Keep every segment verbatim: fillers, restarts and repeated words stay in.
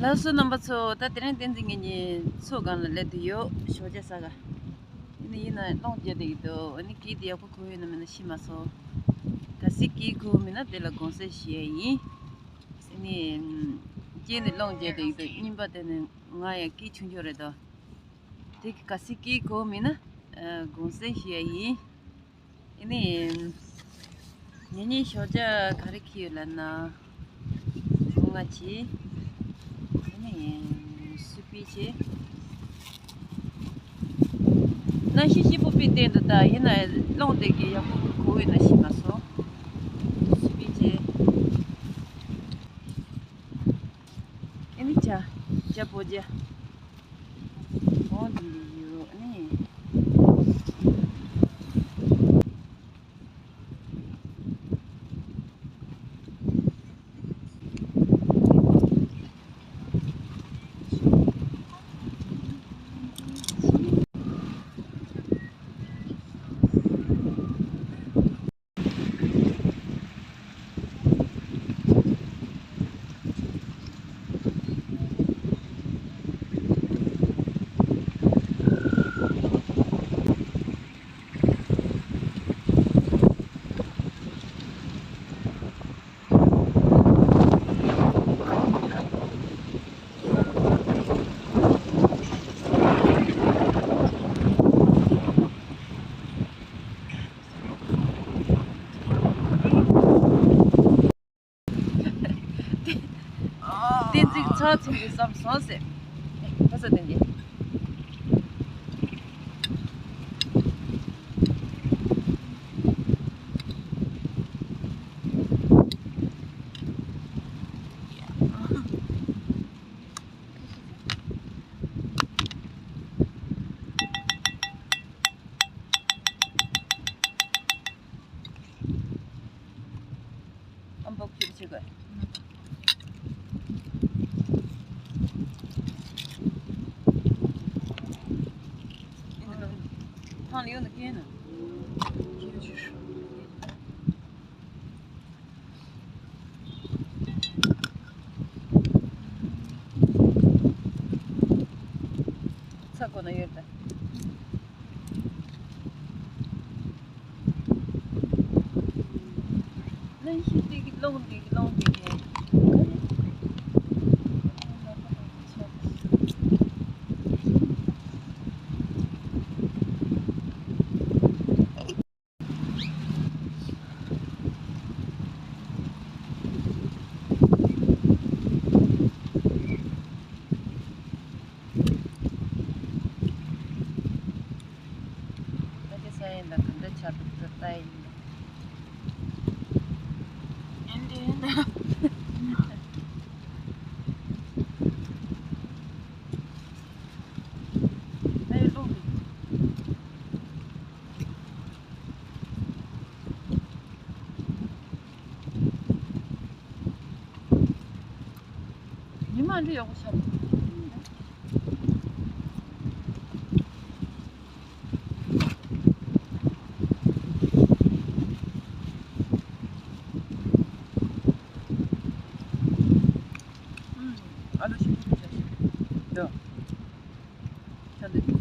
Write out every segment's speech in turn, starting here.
ལགས་སོ་རྣམ་པ་ཚོ། ད་དེ་རིང་བསྟན་འཛིན་ངེད་གཉིས་མཚོ་སྒང་ལ་སླེབས་བསྡད་ཡོད། ཞོགས་ཇ་ཟ་ག་ཡིན་ན་ཡིན་ན་སློང་རྒྱག་བསྡད་ཀྱི་འདུག་ཨ་ནི་གད་དེ་ཡག་པོ་གོ་ཡོད་ན་མེད་ན་ཤེས་མ་སོང་། གལ་སྲིད་གད་གོ་མེད་ན་དེ་ལ་དགོངས་སེལ་ཞུ་ཡ་ཡིན། ཨ་ནི་སྐྱེས་ནས་སློང་རྒྱག་བསྡད་ཀྱི་འདུག་རྙིང་པ་དེ་ནི་ང་ཡང་སྐད་ཆུང་ཆུང་རེད་དོ། དེ་གི་གལ་སྲིད་སྐད་གོ་མེད་ན་དགོངས་སེལ་ཞུ་ཡ་ཡིན། ཨ་ནི། ངེད་གཉིས་ཞོགས་ཇ་ག་རེ་འཁྱེར་ཡོད་ལབ་ན། སྒོ་ང་བྱས། ཨ་ནི། སི་པན་བྱས། གནམ་གཤིས་སྐྱིད་པོ་དཔེ་བསྟན་འདུག་ད་ཡིན་ན་སློང་བསྡད་ཀྱི་ཡག་པོ་གོ་ཡོད་ན་ཤེས་མ་སོང་། སི་པན་བྱས། ཨ་ནི་ཇ། ཇ་པོ་ཇ། འོ་འདི་ཡོད་ནི། བསྟན་འཛིན་ཚོགས་ཚིག་གི་བསམ་སོང་ཟེར། ཁ་ས་བསྟན་འཛིན། ཨམ་པོ་ཁྱེར་བྱེད་དགོས། ཐང་ལ་ཡོང་ན་ཁྱེར་ན། ཚ་གོ་ན་ཡོད་ད། ལན་ཞིག་དེ་གི་ལོང་དེ་གི་ལོང་དེ་གི། ད་དེ་ས་ཡིན་ད་ག་འདྲ་ཆགས་འདུག་ད་ལྟ་ཡིན་ད། ཡིན་དེ་ཡིན་ད། ད་ཡི་ལོག་གི། ཉི་མ་འདི་ཡག་པོ་ཆགས་འདུག་ཨ་ལུ་ཞིག་ཡོད། ཆ་འདི།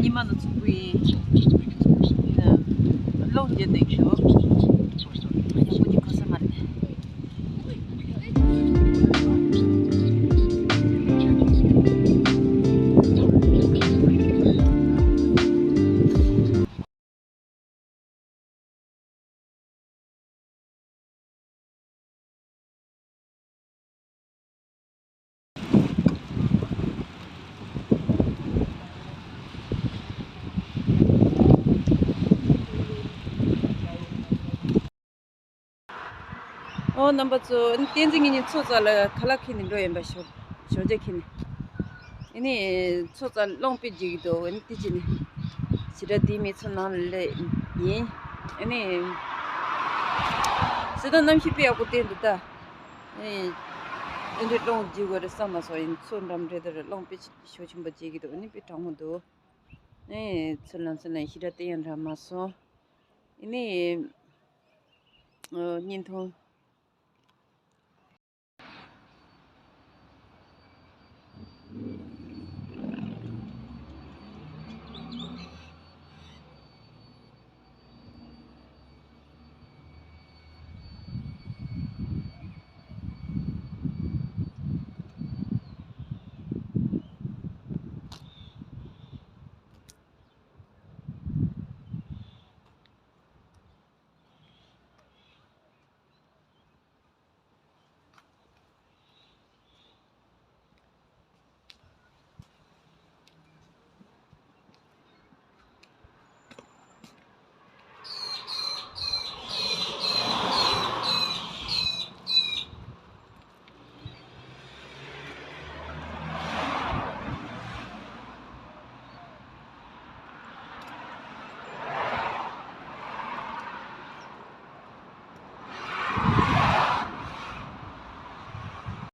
ཉི་མ་ནུབ་ཚུགས་པའི་ཀློང་རྒྱུ་འདུག་ཞོ། ཡག་པོ་ཅིག་གོ་ས་མ་རེད། ཨོ་རྣམ་པ་ཚོ། བསྟན་འཛིན་ངེད་གཉིས་མཚོ་རྩ་ལ་ཁ་ལག་ཁྱེར་ནས་འགྲོ་ཡིན་པ། ཞོ་ཞོ་རྒྱག་ཁྱེར་ནས། ཨ་ནི་མཚོ་རྩ་གློག་དཔེ་རྒྱག་གི་འདུག་ཨ་ནི་དེ་བྱས་ནས་ཞེ་དྲག་དེ་མི་ཚོ་ནང་ལ་ཡིན། ཨ་ནི་ཞེ་དྲག་གནམ་གཤིས་དཔེ་ཡག་པོ་བསྟན་འདུག་ད། ཨ་ནི་ཨ་འདྲའི་གློག་རྒྱག་དགོས་རེད་བསམ་མ་སོང་། ཡིན་མཚོ་འགྲམ་རེད་དེ་རེད། གློག་དཔེ་ཞོ་ཆེན་པོ་རྒྱག་གི་འདུག་ཨ་ནི་དཔེ་གྲང་མོ་འདུག་ཨ་ནི་ཚུར་ལམ་སེང་ལ་ཞེ་དྲག་བསྟན་ཡག་འདྲ་མ་སོང་། ཨ་ནི་ཨ་བརྙན་ཐུང་།